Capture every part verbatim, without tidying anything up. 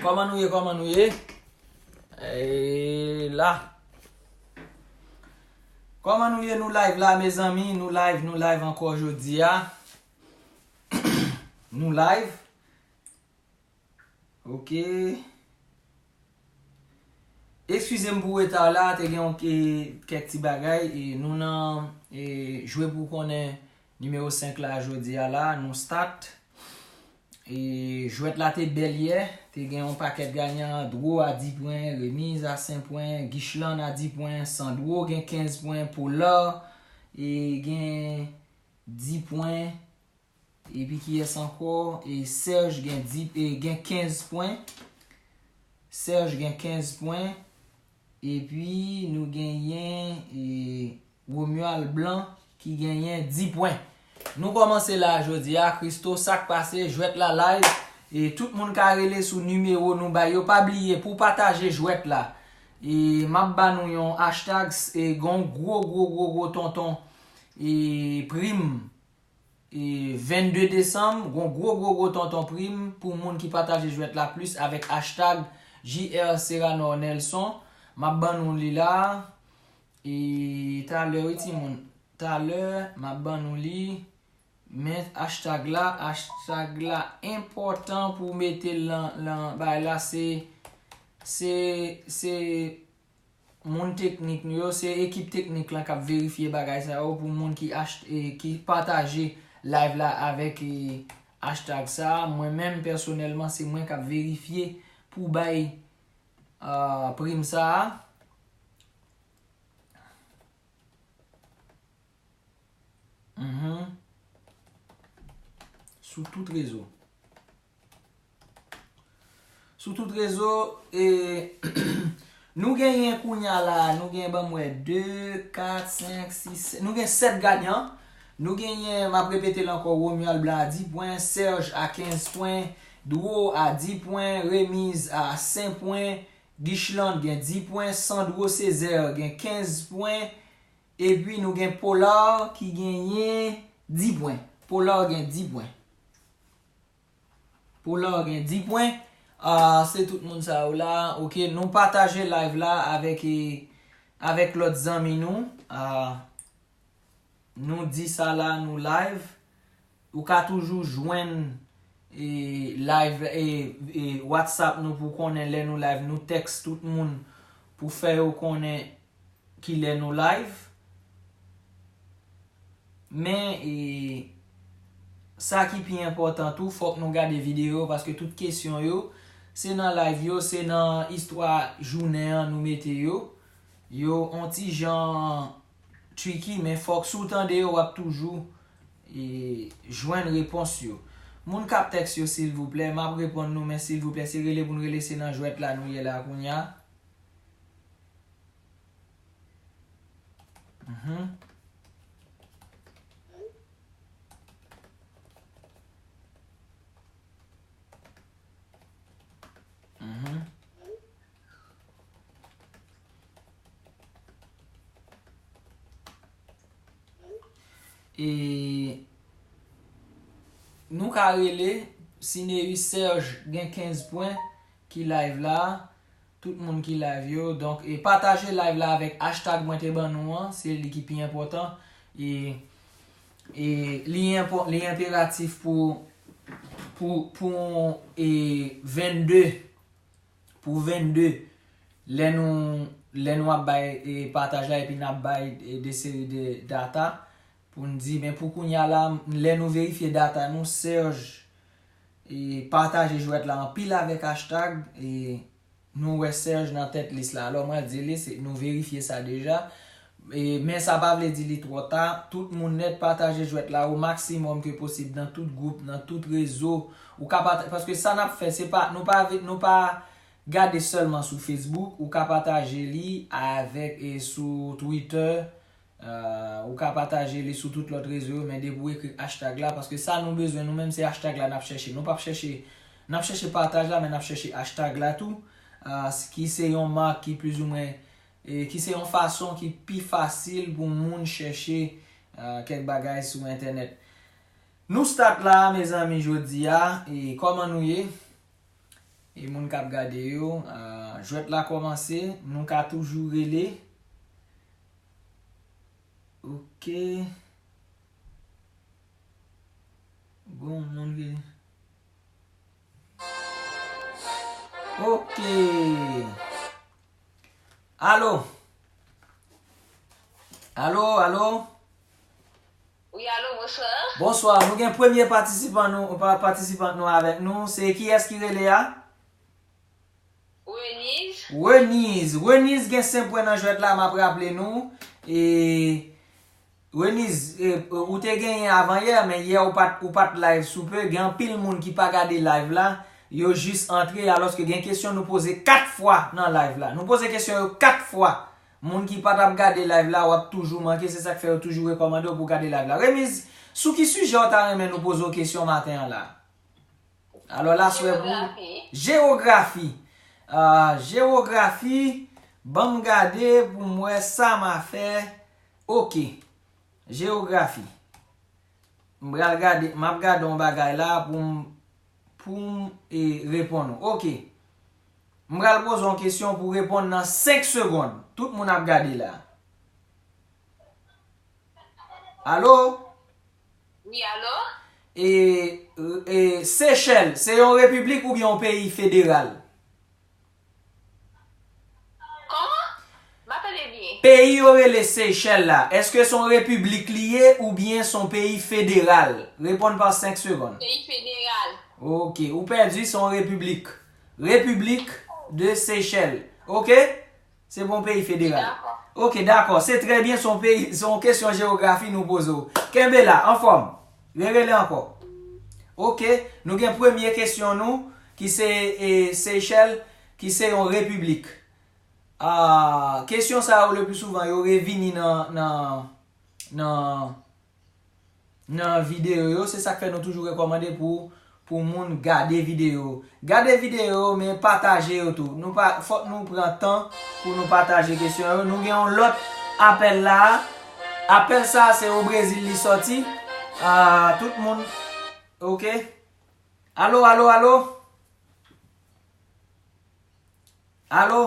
Kòman nou ye, kòman nou ye? E la. Kòman nou ye, nou live la, mezanmi? Nou live, nou live ankò jodi a. Nou live. Ok. Eskize m pou reta la, te gen yon ke-, kèk ti bagay, e nou nan, e, jwe pou konnen nimewo senk la jodi a la, nou start. E jwèt la te bèl yè, te gen yon pakèt ganyan, Dwo a di pwen, Remiz a senk pwen, Gichlan a di pwen, Sandro gen kenz pwen, Polar, e gen di pwen, epi kiyès ankò? E Serge gen di, e gen kenz pwen. Serge gen kenz pwen. Epi nou genyen, e, Romuald Blanc ki genyen di pwen. Nou kòmanse la jodi a, Christo, sa k pase, jwèt la live. E tout moun ka rele sou nimewo nou bay yo. Pa bliye pou pataje jwèt la. E m ap ba nou yon hashtag, e gon gwo, gwo, gwo, gwo tonton, e prim, e vennde desanm, gon gwo, gwo, gwo tonton prim pou moun ki pataje jwèt la plis avèk hashtag J R Serranor Nelson. M ap ban nou li la. E talè, wi, timoun. Talè, m ap ban nou li. Men hashtag la, hashtag la enpòtan pou w mete l lan, lan bay la. Se, se, se moun teknik nou yo, se ekip teknik lan k ap verifye bagay sa yo pou moun ki achte, ki pataje live la avèk, e, hashtag sa. Mwen menm, pèsonèlman, se mwen k ap verifye pou bay, a, prim sa a. Mhm. Sou tout rezo. Sou tout rezo, e, nou genyen kounya la, nou gen, ban m wè, de, kat, senk, sis, sèt, nou gen sèt ganyan. Nou genyen, m ap repete l ankò, Romuald Blanc a di pwen, Serge a kenz pwen, Dwo a di pwen, Remiz a senk pwen, Gichland gen di pwen, Sandro Césaire gen kenz pwen, epi nou gen Polar ki genyen di pwen. Polar gen di pwen. Polar gen di pwen. Ah, se tout moun sa yo la. Ok, nou pataje live la avèk, e, avèk lòt zanmi nou. Ah, nou di sa la, nou live. Ou ka toujou jwenn, e, live, e, e, WhatsApp nou pou konnen lè nou live. Nou tèks tout moun pou fè yo konnen kilè nou live. Men, e, sa ki pi enpòtan tou, fòk nou gade videyo yo, paske tout kesyon yo, se nan live yo, se nan istwa jounen an nou mete yo. Yo on ti jan tricky, men fòk si w tande yo, w ap toujou, e, jwenn repons yo. Moun k ap tèks yo, silvouplè, m ap reponn nou, men silvouplè, se rele pou n rele, se nan jwèt la nou ye la kounya. Mhm. Mhm. E nou ka rele Cineus Serge gen kenz pwen ki live la. Tout moun ki live yo. Donk, e pataje live la avèk hashtag mwen te ban nou an. Se li ki pi enpòtan. E, e li enpò-, li enperatif pou, pou, pou, e, vennde, pou vennde, lè nou, lè nou ap bay, e, pataj la, epi n ap bay, e, de seri de data, pou n di, men pou kounya la, lè nou verifye data nou, Serge, e, pataje jwèt la anpil avèk hashtag, e, nou wè Serge nan tèt lis la. Alò, mwen di li, se, nou verifye sa deja. E, men sa pa vle di li twò ta. Tout moun nèt pataje jwèt la o maksimòm ke posib nan tout gwoup, nan tout rezo. Ou ka pata-, paske sa n ap fè, se pa, nou pa, nou pa gade sèlman sou Facebook. Ou ka pataje li avèk, e, sou Twitter. Ah, ou ka pataje li sou tout lòt rezo yo, men depi w ekri hashtag la, paske sa nou bezwen, nou menm, se hashtag la n ap chèche. Nou p ap chèche, n ap chèche pataj la, men n ap chèche hashtag la tou, ah, s-, ki se yon mak ki plizoumwen, e, ki se yon fason ki pi fasil pou moun chèche, ah, kèk bagay sou entènèt. Nou start la, mezanmi, jodi a, e kòman nou ye? E moun k ap gade yo, ah, jwèt la kòmanse, nou ka toujou rele. Ok. Bon, moun rele. Ok. Alo? Alo, alo? Wi, alo, bonswa. Bonswa, nou gen premye patisipan nou, pa, patisipant nou avèk nou. Se kiyès ki rele a? Reniz. Reniz. Reniz gen senk pwen nan jwèt la, m ap raple nou. E Reniz, e, ou te genyen avan yè, men yè ou pa t, ou pa t live sou pe. Gen anpil moun ki pa gade live la, yo jis antre, alòske gen kesyon nou poze kat fwa nan live la. Nou poze kesyon yo kat fwa. Moun ki pa t ap gade live la, w ap toujou manke, se sa k fè yo toujou rekòmande w pou w gade live la. Reniz, sou ki sijè w ta renmen nou poze w kesyon maten an la? Alò, l ap sou pou jewografi. Ah, jewografi, ban m gade pou m wè sa m a fè. Ok. Jewografi. M pral gade, m ap gade yon bagay la pou m, pou m, e, reponn ou. Ok. M pral poze yon kesyon pou w reponn nan senk segonn. Tout moun ap gade la. Alo? Wi, alo? E, e, Seychelles, se yon repiblik oubyen yon peyi federal? Kòman? M pa tande byen. Peyi yo rele Seychelles la, èske se yon repiblik li ye oubyen se yon peyi federal? Reponn pa senk segonn. Peyi federal. Ok, ou pèdi, se yon repiblik. Repiblik de Seychelles. Ok? Se pa yon peyi federal. Dakò. Ok, dakò. Se trè byen, se yon peyi, se yon kesyon jewografi nou poze w. Kenbe la, anfòm. Rerele ankò. Ok, nou gen premye kesyon nou, ki se, e, Seychelles, ki se yon repiblik. Ah, kesyon sa yo, le pli souvan, yo revini nan, nan, nan, nan videyo yo. Se sa k fè nou toujou rekòmande pou, pou moun gade videyo yo. Gade videyo yo, men pataje yo tou. Nou pa, fòk nou pran tan pou nou pataje kesyon yo. Nou gen yon lòt apèl la. Apèl sa, se o Brezil li sòti. Ah, tout moun. Ok. Alo, alo, alo? Alo?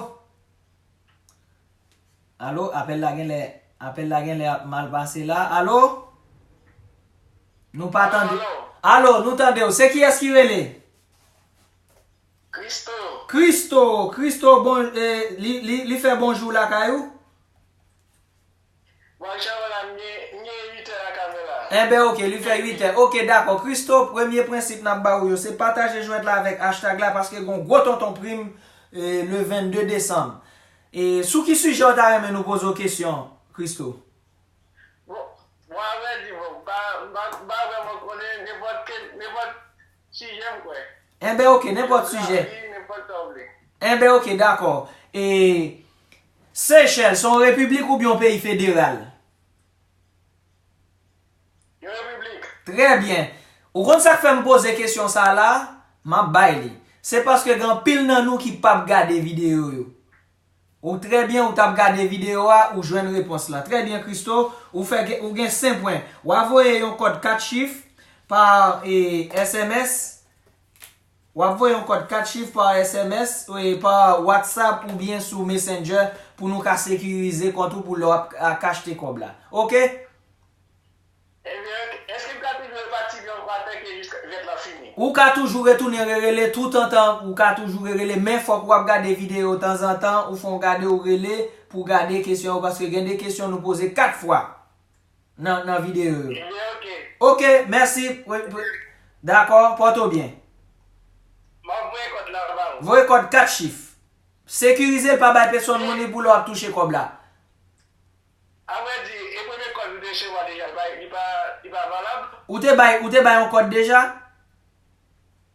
Alo, apèl la genlè, apèl la genlè ap mal pase la. Alo? Nou pa tande. Alo? Alo, nou tande w. Se kiyès ki rele? Christo. Christo, Christo, bon, e, li, li, li fè bonjou lakay ou? Bon, Jean Roland, m gen, m gen uit è lakay mwen la. Enben, ok, li fè uit è. Ok, dakò. Christo, premye prensip n ap ba ou yo, se pataje jwèt la avèk hashtag la, paske gen yon gwo tonton prim, e, le vennde desanm. E sou ki sijè w ta renmen nou poze w kesyon, Christo? Bon, bon, avrèdi, bon, m pa, m pa, m pa vrèman konnen nenpòt ke, nenpòt sijè, m kwè. Enben, ok, nenpòt sijè. Nenpòt sa w vle. Enben, ok, dakò. E, Seychelles, se yon repiblik oubyen yon peyi federal? Yon repiblik. Trè byen. Ou konn sa k fè m poze kesyon sa a la? M ap bay li. Se paske gen anpil nan nou ki p ap gade videyo yo. Ou trè byen, ou t ap gade videyo a, ou jwenn repons la. Trè byen, Christo, ou fè, ou gen senk pwen. W a voye yon kòd kat chif pa, e, S M S. W ap voye yon kòd kat chif pa S M S, e, pa WhatsApp oubyen sou Messenger pou nou ka sekirize kont ou pou lè w ap, a, ka achte kòb la. Ok? Ebyen, èske m ka toujou repatispe ankò atake jiska jwèt la fini? Ou ka toujou retounen rerele toutantan, ou ka toujou rerele, men fòk w ap gade videyo tanzantan, ou fè yon gade, ou rele pou gade kesyon yo, paske gen de kesyon nou poze kat fwa nan, nan videyo yo. Ebyen, ok. Ok, mèsi. Dakò, pòte w byen. M ap voye kòd la ba ou. Voye kòd kat chif. Sekirize l, pa bay pèsonn moun li pou lè w ap touche kòb la. Avrèdi, e premye kòd m te resevwa deja, li pa, li pa, li pa valab? Ou te bay, ou te bay yon kòd deja?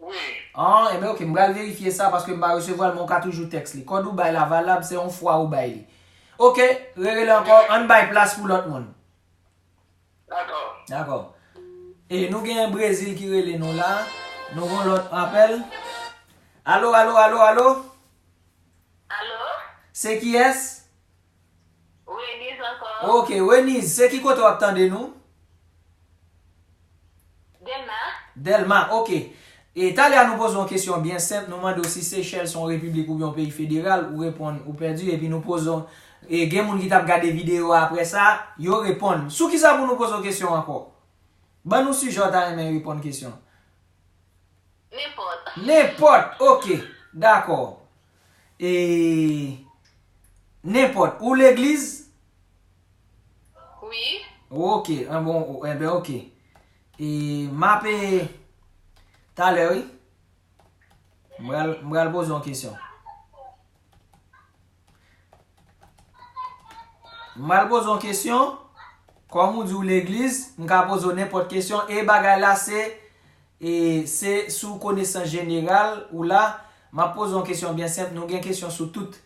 Wi. Ah, enben, ok, m pral verifye sa paske m pa resevwa l, men w ka toujou tèks li. Kòd ou bay la valab, se yon fwa ou bay li. Ok, rerele ankò, ann bay plas pou lòt moun. Dakò. Dakò. E nou gen Brezil ki rele nou la. Nou gen lòt apèl. Alo, alo, alo, alo? Alo? Se kiyès? Reniz ankò. Ok, Reniz, se ki kote w ap tande nou? Dèlma. Dèlma, ok. E talè a nou poze yon kesyon byen senp, nou mande w si Seychelles se yon repiblik oubyen yon peyi federal, ou reponn ou pèdi, epi nou poze w, e gen moun ki t ap gade videyo a apre sa, yo reponn. Sou kisa pou nou poze w kesyon ankò? Ban nou sijè w ta renmen reponn kesyon. Nenpòt. Nenpòt, ok, dakò. E nenpòt, ou legliz? Wi. Ok, an bon, o- enben ok. E m ap, e, talè wi. M pral, m pral poze yon kesyon. M pral poze yon kesyon. Kòm ou di w legliz, m ka poze w nenpòt kesyon. E bagay la se, e, se sou konesans jeneral ou la. M ap poze yon kesyon byen senp. Nou gen kesyon sou tout,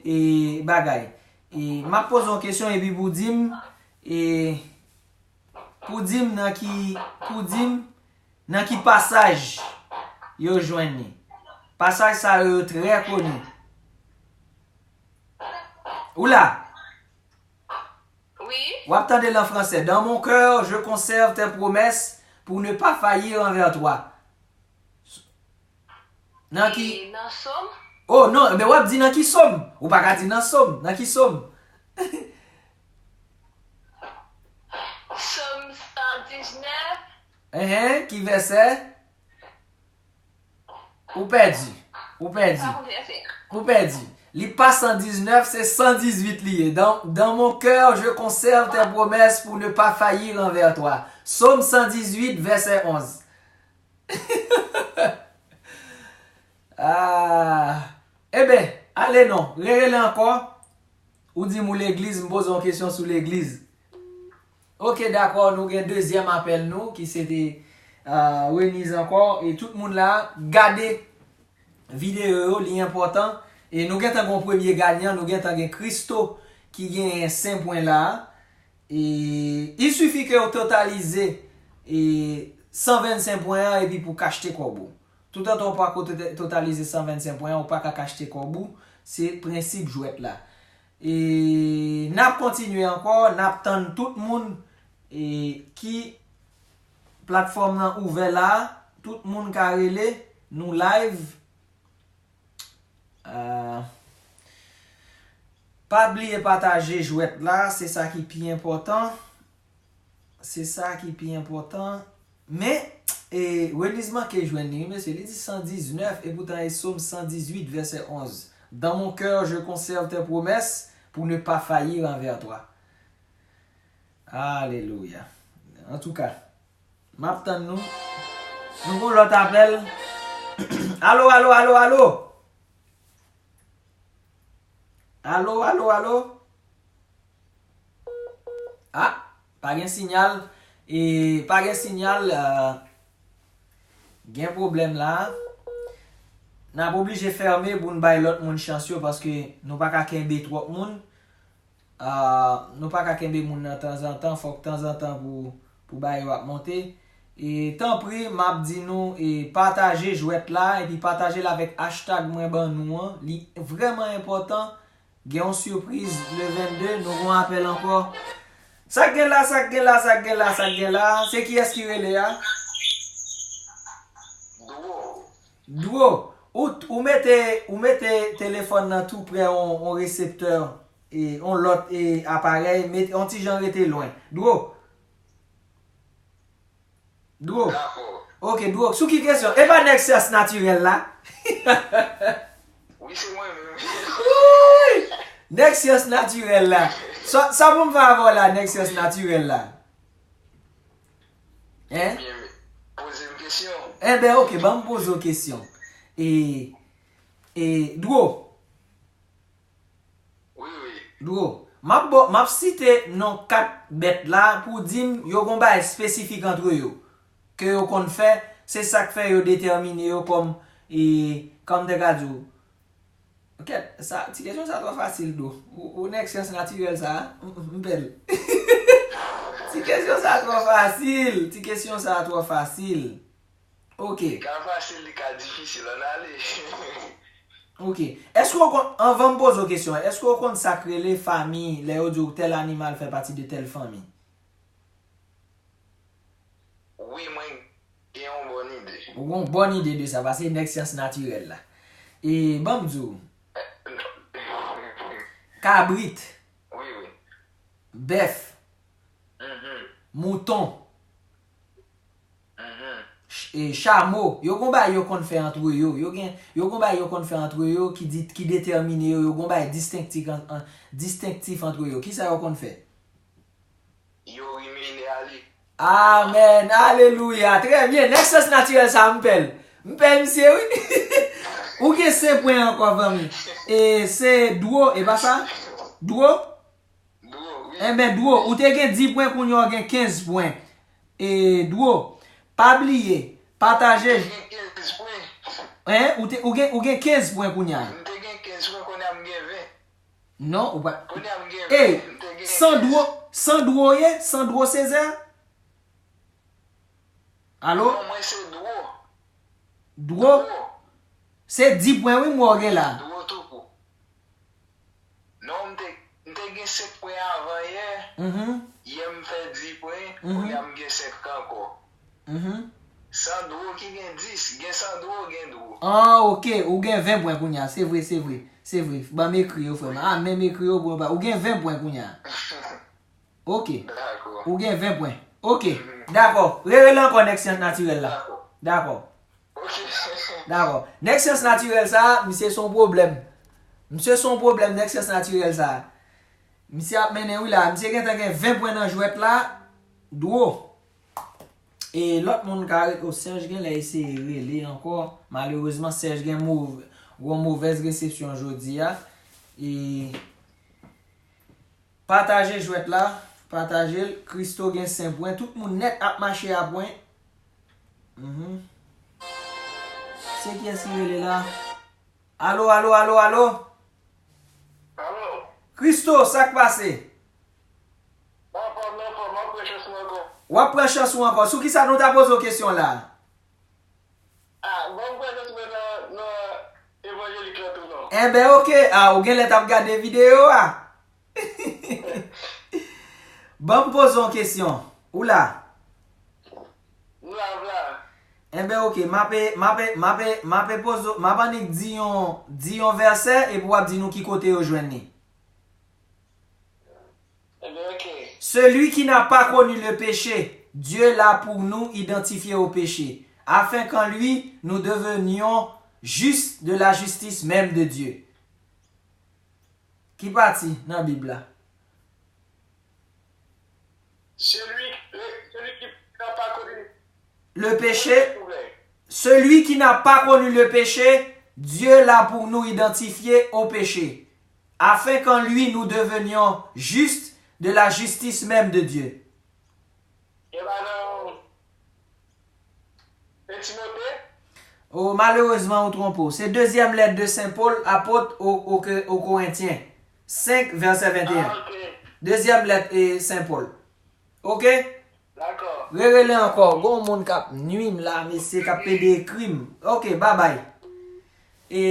e, bagay. E, m ap poze yon kesyon epi pou di m, e, pou di m nan ki, pou di m nan ki pasaj yo jwenn li. Pasaj sa yo, yo trè koni. Ou la? Wi. W ap tande l an fransè. Dans mon cœur, je conserve tes promesses pour ne pas faillir envers toi. Nan ki? E nan Sòm? Oh, non, men w ap di nan ki Sòm? Ou pa ka di nan Sòm. Nan ki Sòm? Sòm san diznèf. Enhen, ki vèsè? Ou pèdi. Ou pèdi. Ou pèdi. Li pa san diznèf, se san dizuit li ye. Dans, dans mon cœur, je conserve tes promesses pour ne pas faillir envers toi. Sòm san dizuit, vèsè onz. Ah. Eben, ale non, rerele ankò. Ou di m ou legliz, m poze yon kesyon sou legliz. Ok, dakò, nou gen dezyèm apèl nou, ki se te, ah, Reniz ankò. E tout moun la, gade videyo yo, li enpòtan. E nou gentan gen yon premye ganyan, nou gentan gen Christo ki genyen senk pwen la. E il suffit ke w totalize, e, san vennsenk pwen an epi pou w ka achte kòb ou. Toutotan w pa ko-, tota-, totalize san vennsenk pwen an, ou pa ka achte kòb ou. Se prensip jwèt la. E n ap kontinye ankò, n ap tann tout moun, e, ki platfòm nan ouvè la, tout moun ka rele, nou live. Ah, pa bliye pataje jwèt la, se sa ki pi enpòtan. Se sa ki pi enpòtan. Men, e, Reniz manke jwenn li, wi, mesye. Li di san diznèf, epoutan e Sòm san dizuit, vèsè onz. Dans mon cœur, je conserve tes promesses pour ne pas faillir envers toi. Alelouya. Antouka, m ap tann nou. Nou gon lòt apèl. Alo, alo, alo, alo. Alo, alo, alo. Ah, pa gen sinyal. E pa gen sinyal, ah, gen pwoblèm la. N ap oblije fèmen pou n bay lòt moun chans yo, paske nou pa ka kenbe twòp moun. Ah, nou pa ka kenbe moun nan tanzantan, fòk tanzantan pou, pou bagay yo ap monte. E tanpri, m ap di nou, e pataje jwèt la, epi pataje l avèk hashtag mwen ban nou an. Li vrèman enpòtan. Gen yon sipriz le vennde, nou gon apèl ankò. Sa k gen la, sa k gen la, sa k gen la, sa k gen la? Se kiyès ki rele a? Dwo. Dwo, ou, ou mete, ou mete telefòn nan tou prè yon, yon reseptè, e, yon lòt, e, aparèy, mete, yon ti jan rete lwen. Dwo. Dwo. Dakò. Ok, Dwo. Sou ki kesyon? E pa nèg syans natirèl la? Wi, se mwen menm. Wouy! Nèg syans natirèl la. Sa, sa pou m fè avè w la, nèg syans natirèl la? Hein? Ebyen, poze m kesyon. Enben, ok, ban m poze w kesyon. E, e, Dwo. Wi, wi. Dwo, m ap ba w, m ap site non kat bèt la pou w di m yo gon bagay espesifik antre yo ke yo konn fè, se sa k fè yo detèmine yo kòm, e, kòm te ka di w. Kèt, sa, ti kesyon sa twò fasil, Dwo. Ou, ou nèg syans natirèl sa, m, m, m pè l. Ti kesyon sa twò fasil, ti kesyon sa twò fasil. Ok. Li ka fasil, li ka difisil, ann ale. Ok. Èske w konn, anvan m poze w kesyon an, èske w konn sa k rele fanmi, lè yo di w tèl animal fè pati de tèl fanmi? Wi, mwen gen yon bòn ide. Ou gen yon bòn ide de sa, paske nèg syans natirèl la. E ban m di w, kabrit, Wi, wi. Bèf, Mhm. Mouton, Mhm. ch- e chamo, yo gon bagay yo konn fè antre yo. Yo gen, yo gon bagay yo konn fè antre yo ki di, ki detèmine yo, yo gon bagay distenktif an, an, distenktif antre yo. Kisa yo konn fè? Yo rimine ale. Amèn, alelouya. Trè byen. Nèg syans natirèl sa, m pè l. M pè misye, wi. Ou gen senk pwen ankò, fanmi. E se dwo, e pa sa? Dwo? Dwo, wi. Enben, dwo, ou te gen dis pwen, kounye a w gen kenz pwen. E dwo, pa bliye, pataje. Gen kenz pwen. Hein? Ou, te, ou, gen, ou gen kenz pwen kounye a. M te gen kenz pwen, kounye a m gen ven. Non, ou pa. Kounye a m gen Ey, ven. M te gen san kenz. Dwo, san Dwo ye, san Dwo Sezè? Alo? Non, mwen se dwo. Dwo? Se dis pwen, wi, m wè w gen la. Dwo tou kou. Non, m te, m te gen senk pwen avan yè. Mhm. Yè m fè dis pwen, Mhm. kounye a m gen senk ankò. Mhm. San dwo ki gen dis, gen san dwo, gen dwo. Ah, ok. Ou gen ven pwen kounye a. Se vre, se vre. Se vre. Ban m ekri yo, frè m. Ah, menm ekri yo, bon, ba, ou gen ven pwen kounye a. Ok. Dakò. Ou gen ven pwen. Ok. Dakò. Rerele ankò nèg syans natirèl la. Dakò. Dakò. Ok. Dakò. Nèg syans natirèl sa, misye se yon pwoblèm. Misye se yon pwoblèm, nèg syans natirèl sa. Misye ap mennen wi la. Misye gentan gen ven pwen nan jwèt la. Dwo. E lòt moun ka rele, o, Serge genlè eseye rele ankò. Malerezman, Serge gen mov, yon movèz resepsyon jodi a. E pataje jwèt la. Pataje l. Christo gen senk pwen. Tout moun nèt ap mache a pwen. Mhm. Se kiyès ki rele la? Alo, alo, alo, alo? Alo, Christo, sa k pase? m anfòm, m anfòm, m ap pran chans mwen ankò. W ap pran chans ou ankò. Sou kisa nou ta poze w kesyon la? Ah, bon, m pran chans mwen nan, nan evanjelik la tou non. Enben, ok. Ah, ou genlè t ap gade videyo a. Ban m poze w kesyon. Ou la? M la, m la. Enben, ok. M ape, m ape, m ape, m ape poze w, m ap annik di yon, di yon vèsè epi w ap di nou ki kote yo jwenn li. Enben, ok. Celui qui n'a pas connu le péché, Dieu l'a pour nous identifié au péché, afin qu'en lui nous devenions justes de la justice même de Dieu. Ki pati nan Bib la? Celui, le, celui qui n'a pas connu Le péché, S'il vous plaît. Celui qui n'a pas connu le péché, Dieu l'a pour nous identifié au péché, afin qu'en lui nous devenions justes de la justice même de Dieu. E ba nan un Timote? Oh, malerezman, ou twonpe w. Se dezyèm lèt de Sen Pòl, apot o, o, o Korentyen. Senk, vèsè venteyen. Ah, ok. Dezyèm lèt e Sen Pòl. Ok? Dakò. Rerele ankò. Gon moun k ap nwi m la, mesye, k ap pede ekri m. Ok, babay. E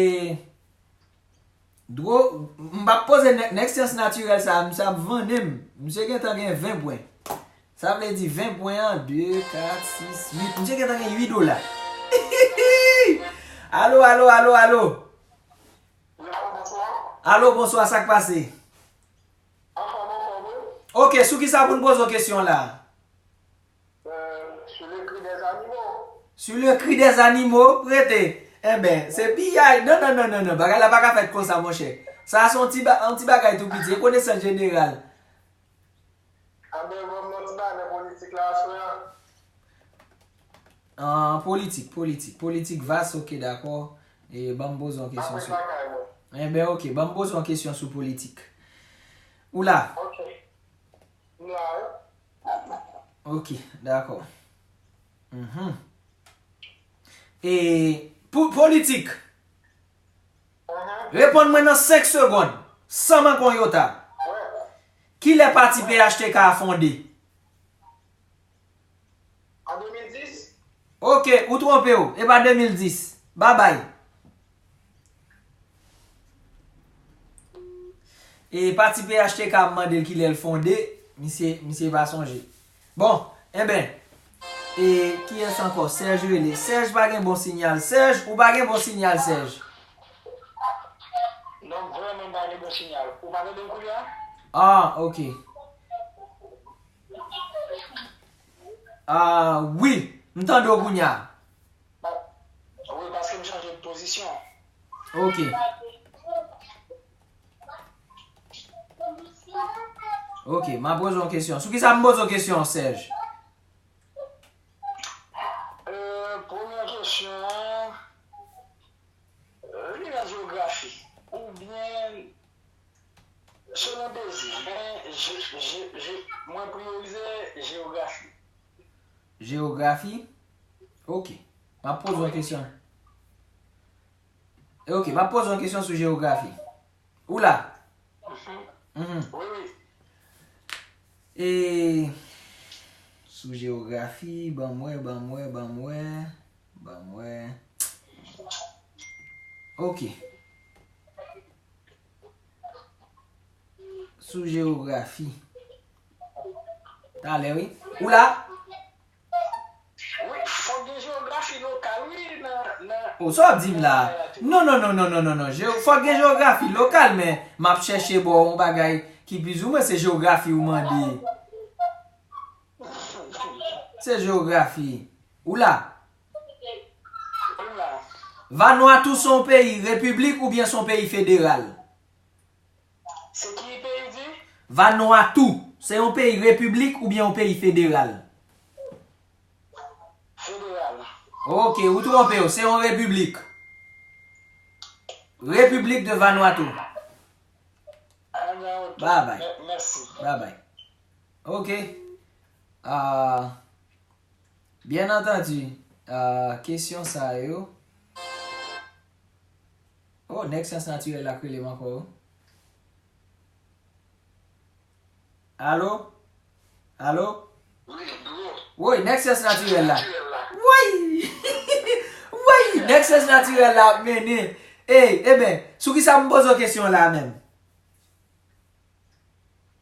dwo, m p ap poze nèg, nèg syans natirèl sa, misye ap vannen m. Misye gentan gen ven pwen. Sa vle di ven pwen an, de, kat, sis, uit. Misye gentan gen uit dola. Alo, alo, alo, alo. Wi, alo, bonswa. Alo, bonswa, sa k pase? Anfòm, anfòm, wi. Ok, sou kisa pou n poze w kesyon la? Euh, sur le cri des animaux. Sur le cri des animaux, rete. Enben, se piyay. Non, non, non, non, non. Bagay la pa ka fèt konsa, monchè. Sa se yon ti, ba, yon ti bagay tou piti. E konesans jeneral. Anben, ban m yon ti bagay nan politik la, aswè a. Ah, politik, politik. Politik vas, ok, dakò. E ban m poze yon kesyon Apre sou. Lakay mwen. Enben, ok, ban m poze yon kesyon sou politik. Ou la? Ok. M la, wi. Ok, dakò. Mhm. E pou politik, Mhm. reponn mwen nan senk segonn, san manke yon yota. Wi. Kilè pati P H T K a fonde? An de mil dis? Ok, ou twonpe w, e pa de mil dis. Babay. E pati P H T K ap mande l kilè l fonde, misye, misye pa sonje. Bon, enben, E kiyès ankò? Serge rele. Serge pa gen bon sinyal. Serge, ou pa gen bon sinyal, Serge. Non, vrèman m pa gen bon sinyal. Ou pa tande m kounye a? Ah, ok. Ah, wi. M tande w kounye a. Pa- Wi, paske m chanje pozisyon. Ok. Ok, m a poze yon kesyon. Sou kisa m poze yon kesyon, Serge? Euh, premye kesyon an, euh, li nan jewografi. Oubyen, selon dezi, men je, je, je, mwen priyorize jewografi. Jewografi? Ok. M ap poze yon kesyon. Ok, m ap poze yon kesyon sou jewografi. Ou la? Mhm. Wi, wi. E sou jewografi, ban m wè, ban m wè, ban m wè, ban m wè. Ok. Sou jewografi. Talè, wi. Ou la? Wi, fòk gen jewografi lokal, wi, nan, nan. O, sa w ap di m la? Non, non, non, non, non, non, non. Jewo- Fòk gen jewografi lokal, men m ap chèche ba w yon bagay ki plizoumwen se jewografi ou mande. Se jewografi. Ou la? Ou la? Vanuatu se yon peyi repiblik oubyen se yon peyi federal? Se ki peyi w di? Vanuatu, se yon peyi repiblik oubyen yon peyi federal? Federal. Ok, ou twonpe w, se yon repiblik. Repiblik de Vanuatu. Ah, ok. Bye bye. Mè- Mèsi. Bye bye. Ok. Ah, byen antandi, ah, kesyon sa yo. Oh, nèg syans natirèl la k rele m ankò. Alo? Alo? Wi, bro. Woy, nèg syans natirèl la. Natirèl la. Woy! Woy! Nèg syans natirèl la ap mennen. Ey, eben, sou kisa m poze w kesyon la menm?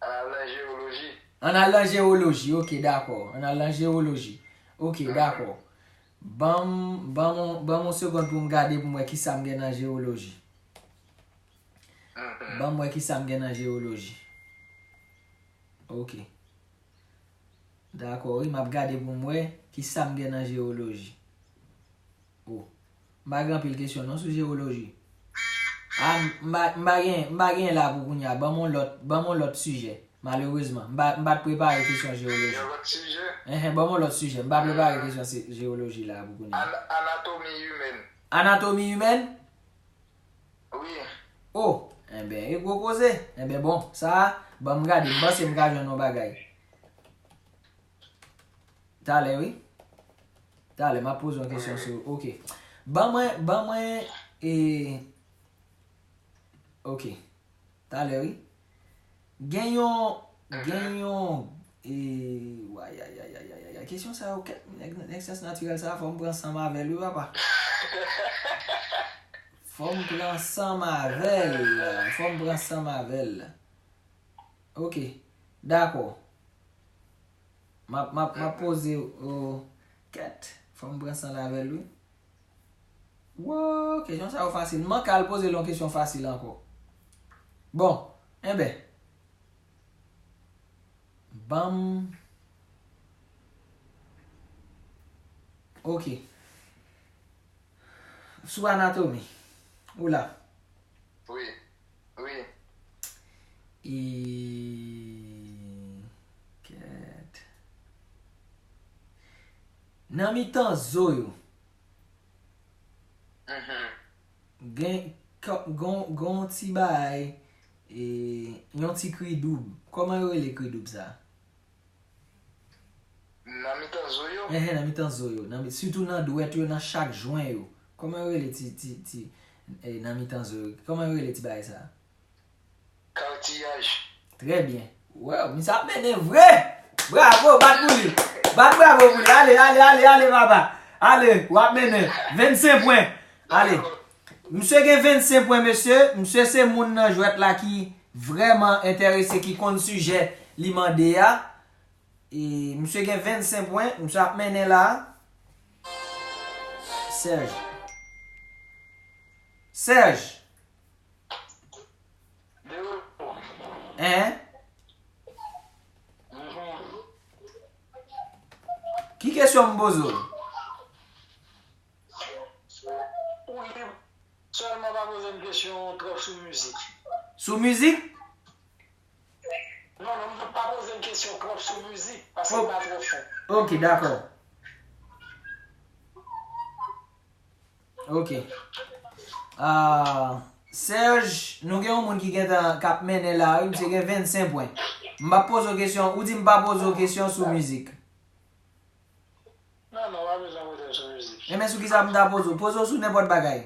Al nan jewoloji. Ann al nan jewoloji, ok, dakò. Ann al nan jewoloji. Ok, dakò. Ban m, ban m, ban m yon segonn pou m gade pou m wè kisa m gen nan jewoloji. Ban m wè kisa m gen nan jewoloji. Ok. Dakò, wi, m ap gade pou m wè kisa m gen nan jewoloji. Oh. M pa gen anpil kesyon non sou jewoloji. Ah, m pa, m pa gen, m pa gen la pou kounye a. Ban m yon lòt, ban m yon lòt sijè. Malerezman, m pa, m pa t prepare kesyon jewoloji. Yon lòt sijè. Enhen, ban m yon lòt sijè. M pa prepare kesyon se, jewoloji la pou kounye a. An- anatomi imèn. Anatomi imèn? Wi. Oh, enben, e gwo koze. Enben, bon, sa, ban m gade, m panse m ka jwenn yon bagay. Talè, wi. Talè, m ap poze yon kesyon sou, ok. Ban mwen, ban mwen, e, ok. Talè, wi. Gen yon, gen yon, e, wayayayayayay. Kesyon sa yo, kèt, nèg, nèg syans natirèl sa, fò m pran san m avè l, wi, papa. Fò m pran san m avè l. Fò m pran san m avè l. Ok. Dakò. M ap, m ap, m ap poze, o, kèt. Fò m pran san l avè l, wi. Wo, kesyon sa yo fasil. M manke al poze l yon kesyon fasil ankò. Bon, enben. Ban m. Ok. Sou anatomi. Ou la? Wi. Wi. E, kèt. Nan mitan zo yo, Mhm. gen, gen, gen yon ti bagay, e, yon ti kri doub. Kòman yo rele kri doub sa? Nan mitan zo yo. Enhen, nan mitan zo yo. Nan, sitou nan dwèt yo, nan chak jwen yo. Kòman yo rele ti, ti, ti, e, nan mitan zo yo? Kòman yo rele ti bagay sa? Kartiyaj. Trè byen. Wow, misye ap mennen vre! Bravo, bat pou li. Bat bravo pou li. Ale, ale, ale, ale, papa. Ale, w ap mennen. Vennsenk pwen. Ale. Misye gen vennsenk pwen, mesye. Misye se moun nan jwèt la ki vrèman enterese, ki konn sijè li mande a. E, misye gen vennsenk pwen, misye ap mennen la. Serge. Serge. Hein? Ki kesyon m poze w? Ou lib. Sèlman pa poze m kesyon twòp sou mizik. Sou mizik? Non, non, m pa poze m kesyon twòp sou mizik, paske m pa twò fò. Ok, dakò. Ok. Ah, Serge, nou gen yon moun ki gentan k ap mennen la, wi, misye gen vennsenk pwen. M p ap poze w kesyon, ou di m pa poze w kesyon sou mizik. Non, non, pa bezwen poze m sou mizik. Enben, sou ki sa m ta poze w? Poze w sou nenpòt bagay.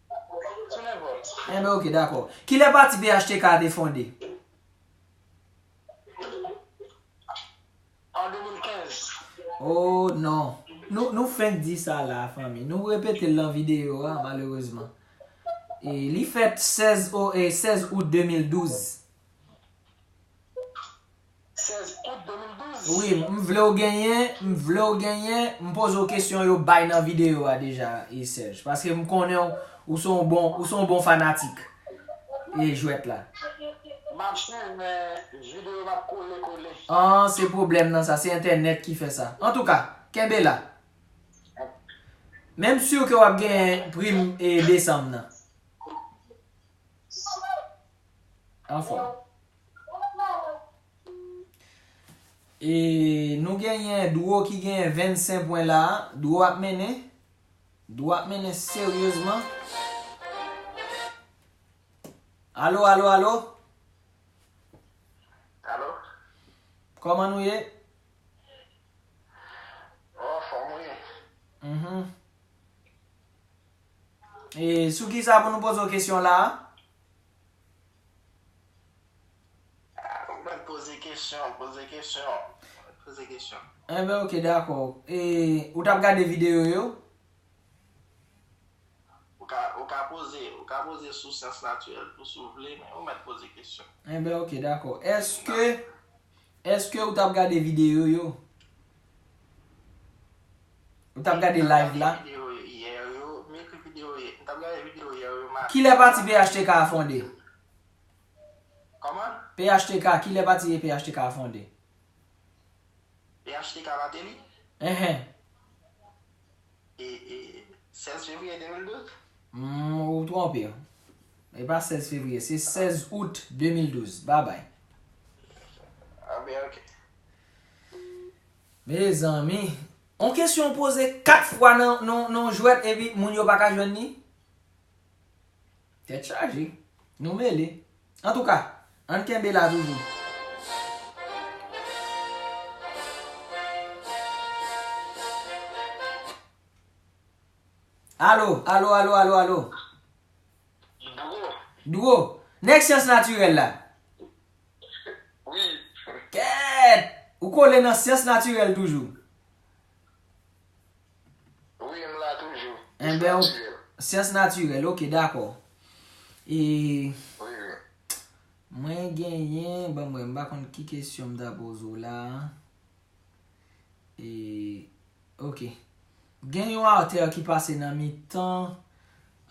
Sou nenpòt. Enben, ok, dakò. Kilè pati P H T K a te fonde? An de mil kenz. Oh, non. Nou, nou fenk di sa la, fanmi. Nou repete l nan videyo a, malerezman. E li fèt sèz o-, e sèz out de mil douz. Sèz out de mil douz. Wi, m vle w genyen, m vle w genyen, m poze w kesyon yo bay nan videyo a deja, e Serge. Paske m konnen w, ou se yon bon, ou se yon bon fanatik. E jwèt la. M ap swiv, men videyo m ap kole, kole. An, se pwoblèm nan sa, se entènèt ki fè sa. Antouka, kenbe la. Men m si ke w ap genyen prim e desanm nan. Anfòm. E nou genyen Dwo ki genyen vennsenk pwen la. Dwo ap mennen. Dwo ap mennen seryezman. Alo, alo, alo. Alo? Kòman nou ye? Anfòm, wi. Mhm. E sou ki sa pou nou poze w kesyon la a? Ah, ou mèt poze kesyon, poze kesyon, poze kesyon. Enben, ok, dakò. E ou t ap gade videyo yo? Ou ka, ou ka poze, ou ka poze sou syans natirèl tou si w vle, men ou mèt poze kesyon. Enben, ok, dakò. Èske, èske ou t ap gade videyo yo? Ou t ap gade live la? Videyo yè yo, m ekri videyo yè, m t ap gade videyo yè yo maten. Kilè pati P H T K a fonde? Kòman? P H T K, kilè pati P H T K a fonde? P H T K Martelly? Enhen. E, e, sèz fevriye de mil douz? Hmm, ou twonpe. E pa sèz fevriye, se sèz out de mil douz. Babay. Ah, ben, ok. Mezanmi, yon kesyon poze kat fwa nan, nan, nan jwèt epi moun yo pa ka jwenn li? Tèt chaje. Nou mele. Antouka, ann kenbe la toujou. Alo, alo, alo, alo, alo. Dwo. Dwo. Nèg syans natirèl la. Wi. Kèt! Ou kole nan syans natirèl toujou. Wi, m la toujou. Enben, syans natirèl. Syans natirèl, ok, dakò. E, wi, wi. Mwen genyen, ban m wè, m pa konn ki kesyon m ta poze w la. E, ok. Gen yon atè ki pase nan mitan,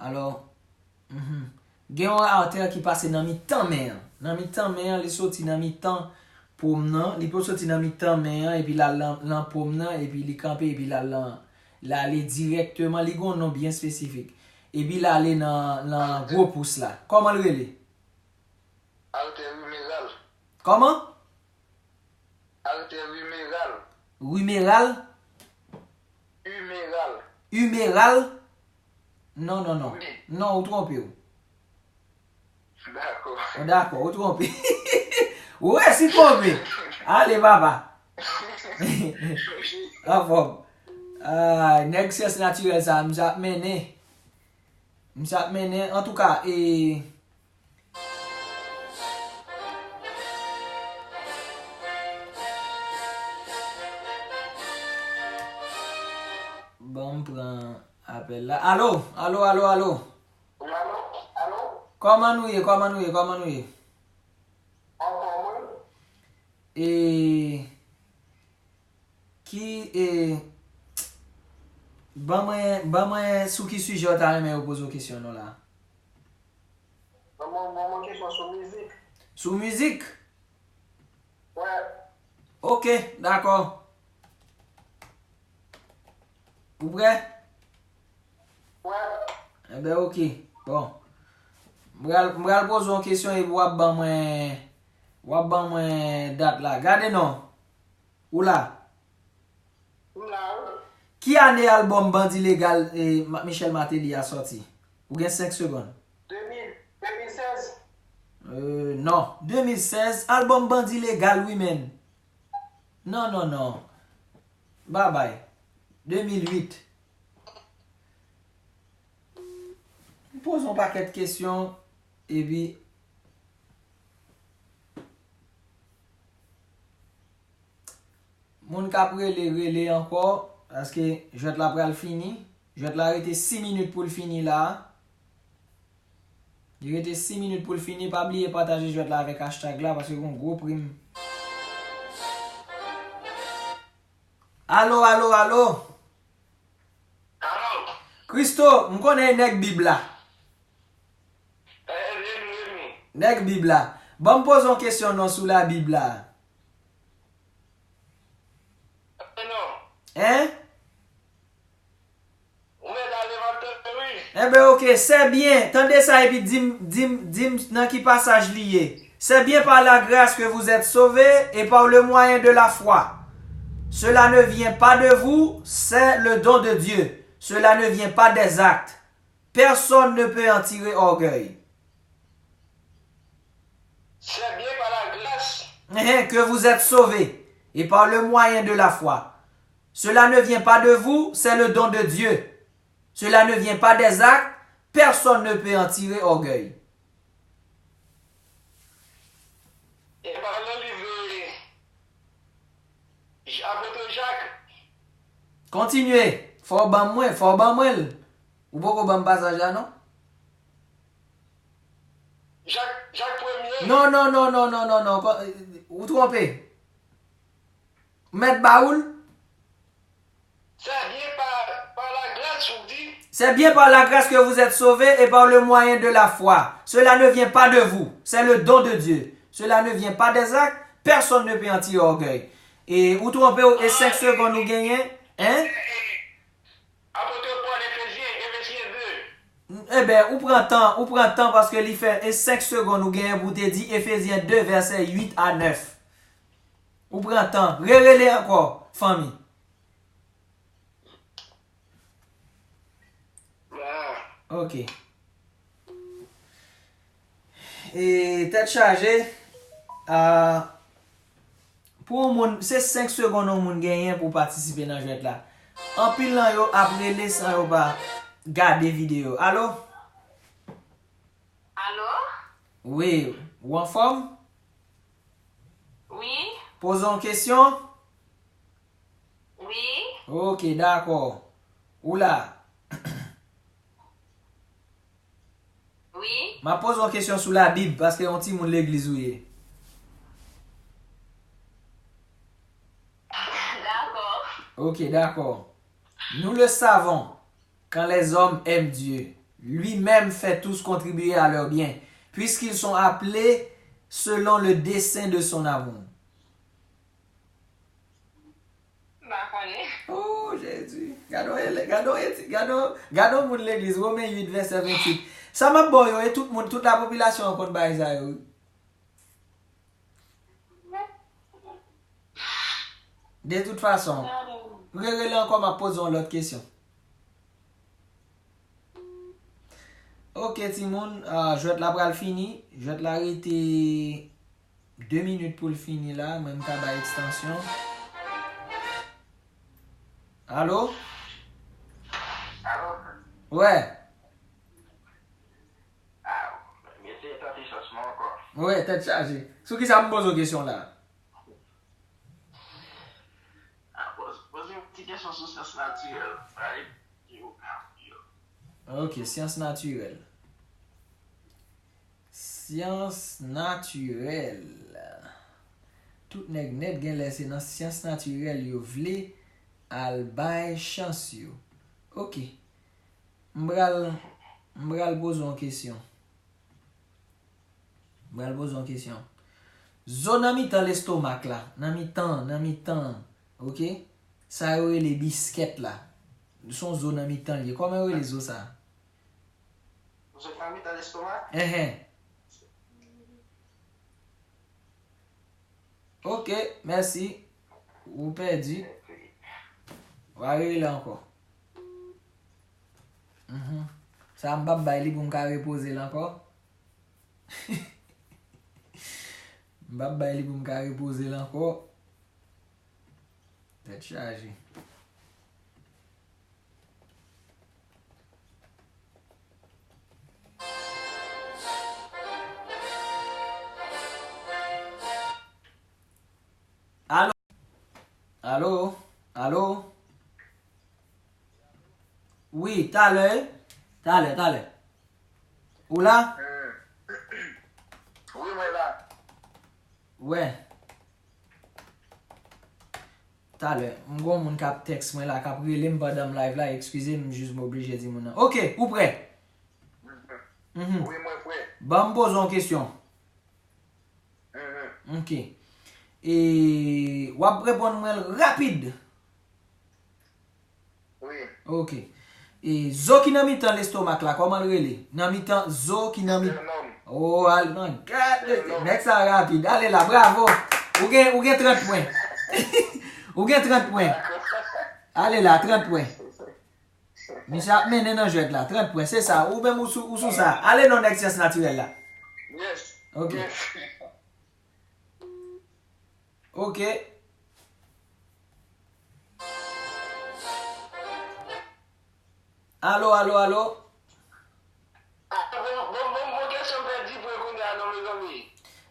alò, mhm. Gen yon atè ki pase nan mitan mè an. Nan mitan mè an, li soti nan mitan pòm nan. Li pou soti nan mitan mè an, epi l al nan, nan pòm nan, epi li kanpe, epi l al nan, l ale dirèkteman. Li gen yon non byen espesifik. Epi l ale nan, nan gwo pous la. Kòman l rele? Atè imeral. Kòman? Atè imeral. Rimeral? Imeral. Imeral? Non, non, non. Wi. Non, ou twonpe w. Dakò. Ou dakò, ou twonpe. Ou resi twonpe. Ale, papa. Anfòm. Ah, nèg syans natirèl sa, misye ap mennen. Misye ap mennen. Antouka, e, Bon, m pran apèl la. Alo, alo, alo, alo. Wi, alo, alo. Kòman nou ye? Kòman nou ye? Kòman nou ye? Anfòm, wi. e, ki, e, ban mwen, ban mwen sou ki sijè w ta renmen yo poze w kesyon non la. Ban mwen, ban mwen kesyon sou mizik. Sou mizik? Wè. Ok, dakò. Ou prè? Wè. Enben, ok. Bon. M pral, m pral poze yon kesyon epi w ap ban mwen, w ap ban mwen dat la. Gade non. Ou la? M la, wi. Ki ane albòm Bandi Legal e Ma- Michel Martelly a sòti? Ou gen senk segonn. De mil, de mil sèz. Euh, non. De mil sèz, albòm Bandi Legal, wi, menn. Non, non, non. Babay. De mil uit. M poze yon pakèt kesyon, epi moun k ap rele, rele ankò, paske jwèt la pral fini. Jwèt la rete sis minit pou l fini la. Li rete sis minit pou l fini. Pa bliye pataje jwèt la avèk hashtag la, paske gon gwo prim. Alo, alo, alo. Alo. Christo, m konnen e nèg Bib la. Eh, Remy, Remy. Nèg Bib la. Ban m poze yon kesyon non sou la Bib la. Eh, non. Hein? Ou mèt ale, m ap tande, wi. Enben, ok, c'est bien. Tande sa epi di m, di m, di m nan ki pasaj li ye. C'est bien par la grâce que vous êtes sauvés et par le moyen de la foi. Cela ne vient pas de vous, c'est le don de Dieu. Cela ne vient pas des actes. Personne ne peut en tirer orgueil. C'est bien par la grâce. Que vous êtes sauvés et par le moyen de la foi. Cela ne vient pas de vous, c'est le don de Dieu. Cela ne vient pas des actes, personne ne peut en tirer orgueil. E pa nan liv, eh, J- Apot Jak. Kontinye. Fò w ban mwen, fò w ban mwen l. Ou poko ban m pasaj la, non? Jak, Jak premye. Non, non, non, non, non, non, non. Ou twonpe. M mèt ba ou l? C'est bien par, par la grâce, ou di. C'est bien par la grâce que vous êtes sauvés et par le moyen de la foi. Cela ne vient pas de vous, c'est le don de Dieu. Cela ne vient pas des actes, personne ne peut en tirer orgueil. E ou twonpe w, e senk segonn ou genyen, hein? Apot Pòl, Efezyen, Efezyen de. Eben, ou pran tan, ou pran tan paske li fè e senk segonn ou genyen pou w te di Efezyen de vèsè uit a nèf. Ou pran tan. Rerele ankò, fanmi. Ah. Ok. E tèt chaje, a, pou yon moun, se senk segonn yon moun genyen pou patisipe nan jwèt la. Anpil nan yo ap rele san yo pa gade videyo. Alo? Alo? Wi, ou anfòm? Wi. Poze yon kesyon? Wi. Ok, dakò. Ou la? Wi. M ap poze yon kesyon sou Labib, paske yon timoun legliz ou ye. Dakò. Ok, dakò. Nous le savons, quand les hommes aiment Dieu, lui-même fait tous contribuer à leur bien, puisqu'ils sont appelés selon le dessein de son amour. M pa konnen. Oh, Jezi. Gade yon ele-, gade yon eti-, gade yon, gade yon moun legliz, Women uit, vèsè venntuit. Sa m ap ba w yo, e tout moun, tout lapopilasyon an konn bagay sa yo, wi. De tout fason, rerele ankò, m ap poze yon lòt kesyon. Ok, timoun, ah, jwèt la pral fini. Jwèt la rete de minit pou l fini la. Mwen, m ka bay ekstansyon. Alo? Alo? Wè. Ah, m eseye tante chans mwen ankò. Wè, tèt chaje. Sou ki sa m poze w kesyon la? Ah, poz-, poze yon ti kesyon sou syans natirèl. Sa e jewografi yo. Ok, syans natirèl. Syans natirèl. Tout nèg nèt genlè se nan syans natirèl yo vle al bay chans yo. Ok. M pral, m pral poze yon kesyon. M pral poze yon kesyon. Zo nan mitan lestomak la, nan mitan, nan mitan, ok? Sa yo rele biskèt la. Se yon zo nan mitan l ye. Kòman yo rele zo sa? Zo nan mitan lestomak? Enhen. Ok, mèsi. Ou pèdi. W a rele ankò. Mhm. Sa m p ap bay li pou m ka repoze l ankò. M p ap bay li pou m ka repoze l ankò. Tèt chaje. Alo? Alo? Alo? Wi, talè. Talè, talè. Ou la? Hmm. Wi, mwen la. Wè. Talè, m gon moun k ap tèks mwen la, k ap rele m pandan m live la, eskize m, jis m oblije di moun nan. Ok, ou prè? Mhm. Wi, mwen prè. Ban m poze yon kesyon. Mhm. Ok. E w ap reponn mwen l rapid. Wi. Ok. E zo ki nan mitan lestomak la, kòman l rele? Nan mitan zo ki nan mitan. Sternum. Oh, al nan gad. Sternum. Nèg sa rapid. Ale la, bravo. Ou gen, ou gen trant pwen. Ou gen trant pwen. Ale la, trant pwen. Misye ap mennen nan jwèt la, trant pwen, se sa. Ou menm ou sou, ou sou sa. Ale non, nèg syans natirèl la. Yes. Ok. Yes. Ok. Alo, alo, alo. Ah, bon, bon, bon, bon kesyon pèdi pou kounye a non, mezanmi.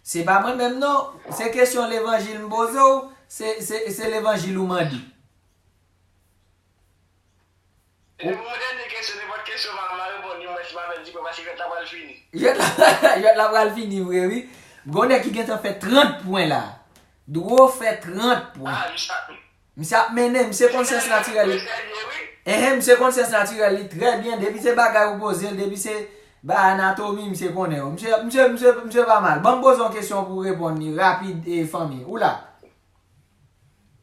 Se pa mwen menm non. Se kesyon levanjil m poze w, se, se, se levanjil ou mande. Epi pou mwen dènye kesyon, nenpòt kesyon, m a, m a reponn li, mwen si m a pèdi pwen, paske jwèt la pral fini. Jwèt la, jwèt la pral fini vre, wi. Gon nèg ki gentan fè trant pwen la. Dwo fè trant pwen. Ah, misye ap... Misye ap mennen, misye konn syans natirèl li. Misye serye, wi. Enhen, misye konn syans natirèl li trè byen. Depi se bagay ou poze l, depi se ba anatomi, misye konnen yo. Misye, misye, misye, misye pa mal. Ban m poze yon kesyon pou w reponn li rapid, e fanmi. Ou la?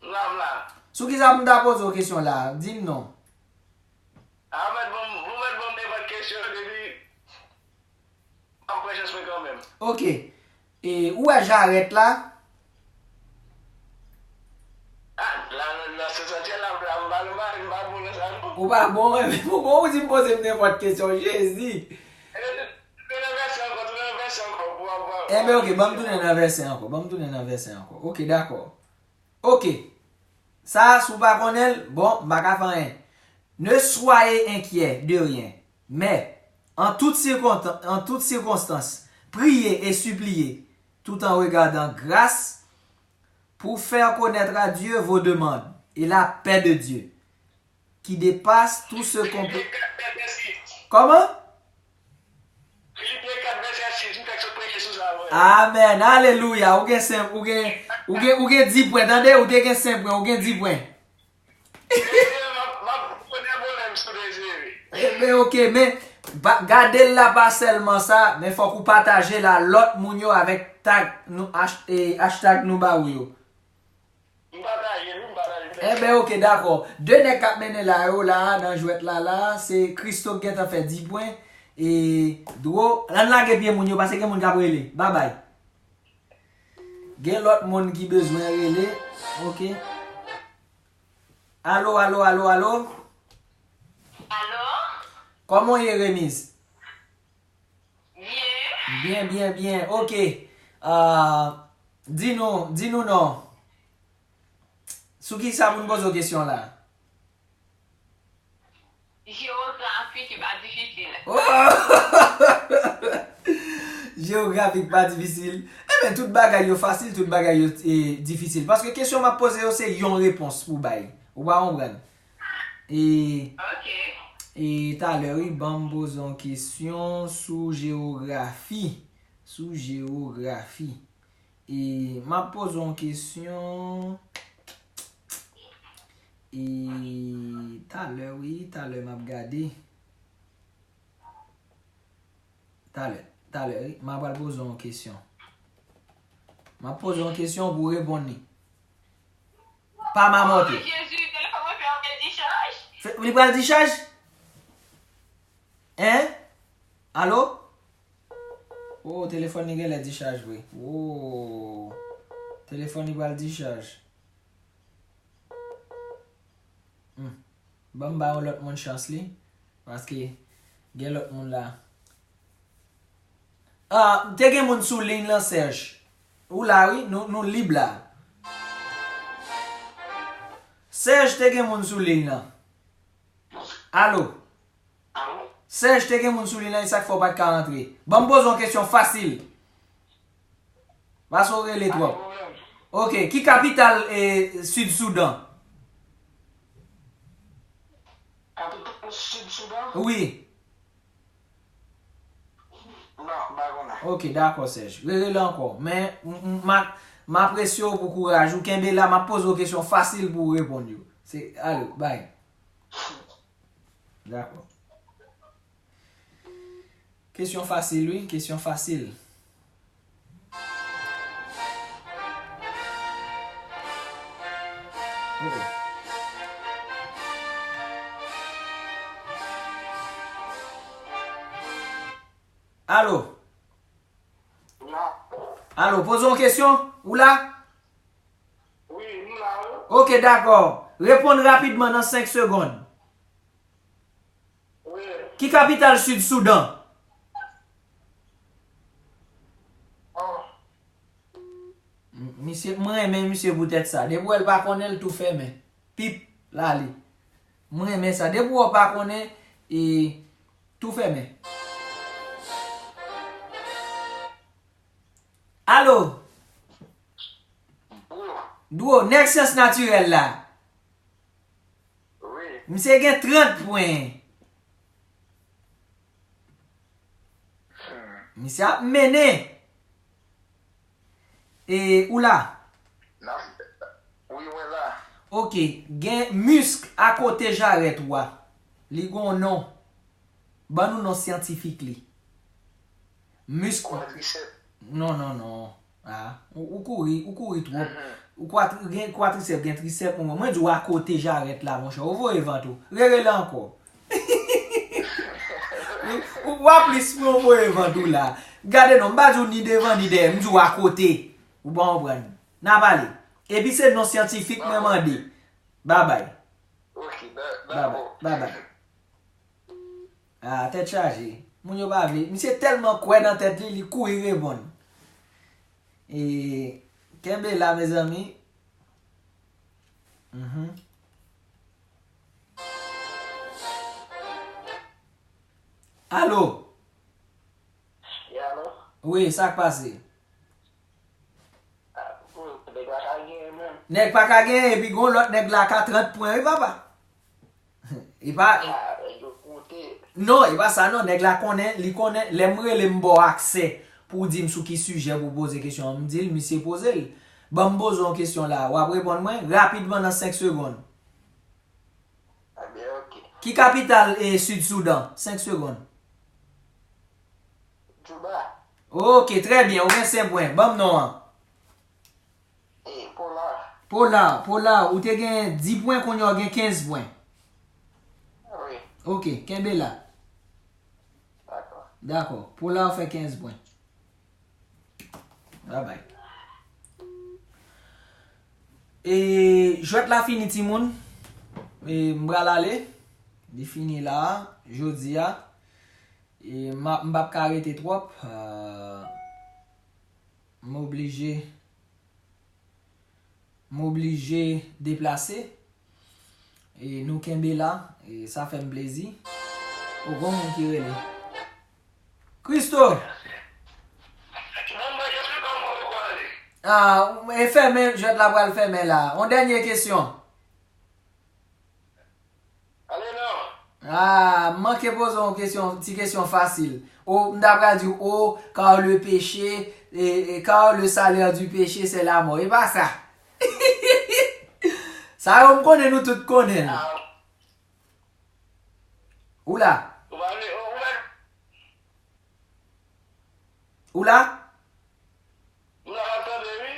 M la, m la. Sou kisa pou m ta poze w kesyon la? Di m non. A, ou mèt ban m, ou mèt ban m nenpòt kesyon, depi m ap pran chans mwen kanmenm. Ok. E, ou wè jarèt la? Ah, la, la, la, se santi la, la, m pa, m pa, m pa bon nan sa, non. Ou pa bon, men pou bon, ou di m poze m nenpòt kesyon, Jezi. E, tounen nan vèsè ankò, tounen nan vèsè ankò, pou, pou, Enben, ok, ban m tounen nan vèsè ankò, ban m tounen nan vèsè ankò. Ok, dakò. Ok. Sa a, si w pa konnen l, bon, m pa ka fè anyen. Ne soyez inquiets de rien, mais, en toute circontan-, en toute circonstance, priez et suppliez, tout en regardant grâce, pour faire connaître à Dieu vos demandes, et la paix de Dieu, qui dépasse tout ce qu'on peut... Kòman? Filipen kat vèsè sis, m fèk sot preche sou sa, wi. Amèn. Alelouya. Ou gen senk, ou gen, ou gen, ou gen dis pwen. Tande, ou te gen senk pwen, ou gen dis pwen. Ebyen, m ap, m ap pote pwoblèm sou Dezire. Ebyen, ok, men, pa, gade l la pa sèlman sa, men fòk ou pataje l a lòt moun yo avèk tag nou, ash-, e, hashtag nou ba ou yo. M pataje l, wi, m pataje l. Enben, ok, dakò. De nèg k ap mennen la yo la, nan jwèt la la, se Christo k gentan fè dis pwen. E Dwo, ann lage pye moun yo, paske gen moun k ap rele. Babay. Gen lòt moun ki bezwen rele. Ok. Alo, alo, alo, alo. Alo? Kòman w ye, Remise? Byen. Byen, byen, byen. Ok. Ah, di nou, di nou non. Sou ki sa pou n poze w kesyon la? Jewografi ki pa difisil. Oh! Jewografi ki pa difisil. Enben, tout bagay yo fasil, tout bagay yo, e, difisil. Paske kesyon m ap poze yo, se yon repons pou bay. Ou pa konprann? E, Ok. E talè, wi, ban m poze yon kesyon sou jewografi. Sou jewografi. E m ap poze yon kesyon. E talè, wi, talè m ap gade. Talè, talè, wi, m ap al poze yon kesyon. M ap poze yon kesyon pou w reponn li. Pa mamòte. Oh, Jezi, telefòn mwen fè yon bèl dichaj. Fè, li pral dichaj? Hein? Alo? Oh, telefòn li genlè dichaj vre. Oh. Telefòn li pral dichaj. Hmm. Ban m ba yon lòt moun chans li. Paske gen lòt moun la. Ah, te gen moun sou liy lan, Serge. Ou la, wi, nou, nou lib la. Serge, te gen moun sou liy lan. Alo? Serge, te gen moun sou liy lan, e sa k fè w pa t ka rantre. Ban m poze yon kesyon fasil. Paske w rele twòp. Ok, ki kapital, e, Sid Soudan? Kapital Sid Soudan? Wi. Non, m pa konnen. Ok, dakò, Serge. Rerele ankò. Men, m, m, m a-, m apresye w pou kouraj ou. Kenbe la, m ap poze w kesyon fasil pou w reponn yo. Se, ale, bay. Dakò. Kesyon fasil, wi. Kesyon fasil. Oh, oh. Alo? Alo, poze yon kesyon. Ou la? Wi, m la, wi. Ok, dakò. Reponn rapidman nan senk segonn. Wi. Ki kapital Sid Soudan? Oh. M-, misye, mwen renmen misye poutèt sa. Depi w wè l pa konnen, l tou fèmen. Pip, l ale. Mwen renmen sa. Depi w wè w pa konnen, e, tou fèmen. Alo? Dwo, nèg syans natirèl la. Wi. Misye gen trant pwen. Hmm. Misye ap mennen. E, ou la? N ap, wi, mwen la. Ok, gen misk akote jarèt ou a. Li gon non. Ban nou non syantifik li. Misk. Kwadrisèp. Non, non, non. Ah, ou, ou kouri, ou kouri twòp. Mhm. Ou kwatri-, gen kwadrisèp, gen trisèp, mwen, mwen di w akote jarèt la, monchè. Ou voye vant ou. Rerele ankò. Ou, ou, w ap plis pou w voye vant ou la. Gade non, m pa di w ni devan ni dèyè, m di w akote. Ou pa konprann. N a pale. Epi se non syantifik mwen mande. Babay. Ok, da-, dakò. Babay, babay. Ah, tèt chaje. Moun yo pa vle. Misye tèlman kwè nan tèt li, li kouri reponn. E, kenbe la, mezanmi. Mhm. Alo? Wi, alo? Wi, sa k pase? Ah, nèg pa ka genyen menm. Nèg pa ka genyen, epi gon lòt nèg la ka trant pwen, wi, papa. E pa... Ah, nèg yo konte. Non, e pa sa, non. Nèg la konnen, li konnen. Lè m rele, m ba w aksè pou w di m sou ki sijè pou w poze kesyon an. M di l, misye poze l. Ban m poze w yon kesyon la. W ap reponn mwen rapidman nan senk segonn. Ebyen, ok. Ki kapital, e, Sid Soudan? Senk segonn. Juba. Ok, trè byen. Ou gen senk pwen. Ban m non an. E, Pola. Pola, Pola, ou te gen dis pwen, kounye a w gen kenz pwen. Wi. Ok, kenbe la. Dakò. Dakò. Pola, ou fè kenz pwen. Babay. E, jwèt la fini, timoun. E, m pral ale. Li fini la, jodi a. E, m a, m p ap ka rete twòp. Ah, m oblije, m oblije deplase. E, nou kenbe la. E, sa fè m plezi. O, gon moun ki rele. Christo! Ah, e fèmen, jwèt la pral fèmen la. On dènye kesyon. Ale non. Ah, m manke poze yon kesyon, ti kesyon fasil. O, m ta pral di w, o, car le péché, e, e, car le salaire du péché, c'est la mort. E pa sa. Sa yo, m konnen nou tout konnen l. Ah. Ou la? Ou pa vle, ou, ou pa Ou la? M la, m ap tande, wi.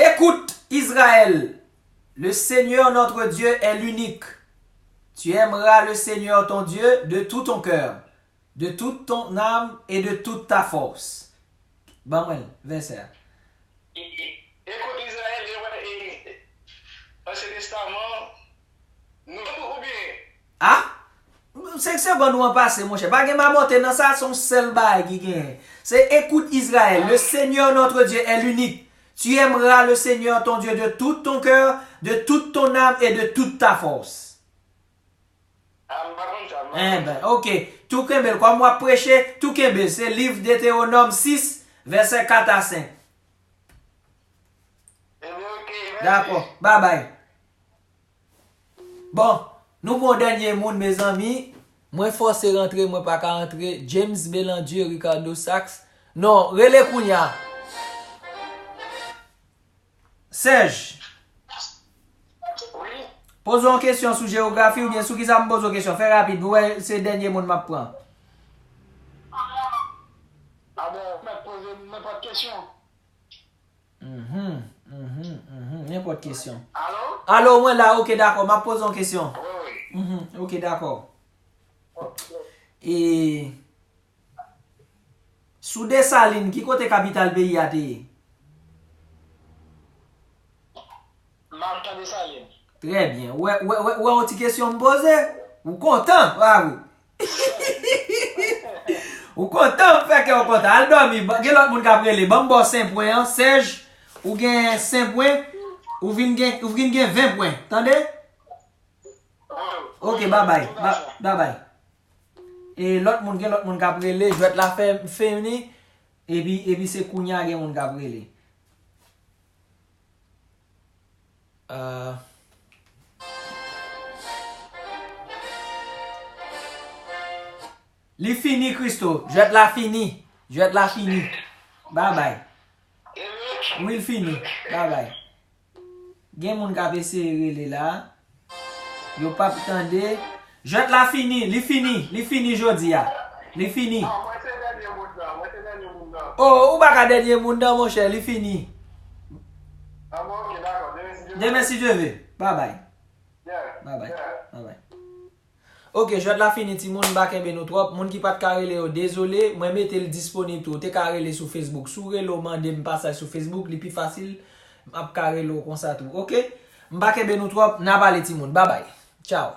Écoute, Israël, le Seigneur notre Dieu est l'unique. Tu aimeras le Seigneur ton Dieu de tout ton cœur, de toute ton âme et de toute ta force. Ban mwen vèsè a. Écoute, Israël, e, e, Ansyen Testaman, nou, oubyen Ah? Senk segonn ou an pase, monchè. Pa gen mamote nan sa, se yon sèl bagay ki genyen. Se écoute Israël, le Seigneur notre Dieu est l'unique. Tu aimeras le Seigneur ton Dieu de tout ton cœur, de toute ton âme et de toute ta force. Ah, m pa konn sa, m pa konn sa. Enben, ok. Tou kenbe l. Kòm w ap preche, tou kenbe l. Se liv Detewonòm sis, vèsè kat a senk. Enben, ok, mèsi. Dakò. Babay. Bon, nou gon dènye moun, mezanmi. Mwen fòse rantre, mwen pa ka rantre. James Belandier, Ricardo Sax. Non, rele kounye a. Sèj. Wi. Poze yon kesyon sou jewografi oubyen sou kisa m poze w kesyon? Fè rapid, nou wè se dènye moun m ap pran. A bon, ou mèt poze m nenpòt kesyon. Mhm, mhm, mhm, nenpòt kesyon. Alo? Alo, mwen la, ok, dakò, m ap poze yon kesyon. Wi, wi. Mhm, ok, dakò. Ok. E, sou Desalin, ki kote kapital peyi a te ye? Martan Desalin. Trè byen. Ou wè, ou wè, ou wè, ou wè yon ti kesyon m poze? Ou kontan? Bravo. Ou kontan, m fè kè w kontan. Al dòmi. Ban- Gen lòt moun k ap rele. Ban m ba w senk pwen an. Sèj, ou gen senk pwen. Ou vin gen, ou vin gen ven pwen. Tande? Ok, babay. Ba- Babay. E lòt moun, gen lòt moun k ap rele. Jwèt la fè, fini. Epi, epi se kounye a gen moun k ap rele. Ah. Li fini, Christo. Jwèt la fini. Jwèt la fini. Babay. Wi, l fini. Babay. Gen moun k ap eseye rele la. Yo p ap tande. Jwèt la fini. Li fini. Li fini jodi a. Li fini. Non, mwen se dènye moun nan. Mwen se dènye moun nan. Oh, ou pa ka dènye moun nan, monchè. Li fini. Ah bon, ok, dakò. Demen si Dye vle. Demen si Dye vle. Babay. Yeah, babay. Yeah. Babay. Ok, jwèt la fini, timoun, m pa kenbe nou twòp. Moun ki pa t ka rele yo, dezole, mwen mete l disponib tou. Ou te ka rele sou Facebook. Si w rele w, mande m pasaj sou Facebook, li pi fasil. M ap ka rele w konsa tou. Ok? M pa kenbe nou twòp, n a pale, timoun. Babay. Tchaw.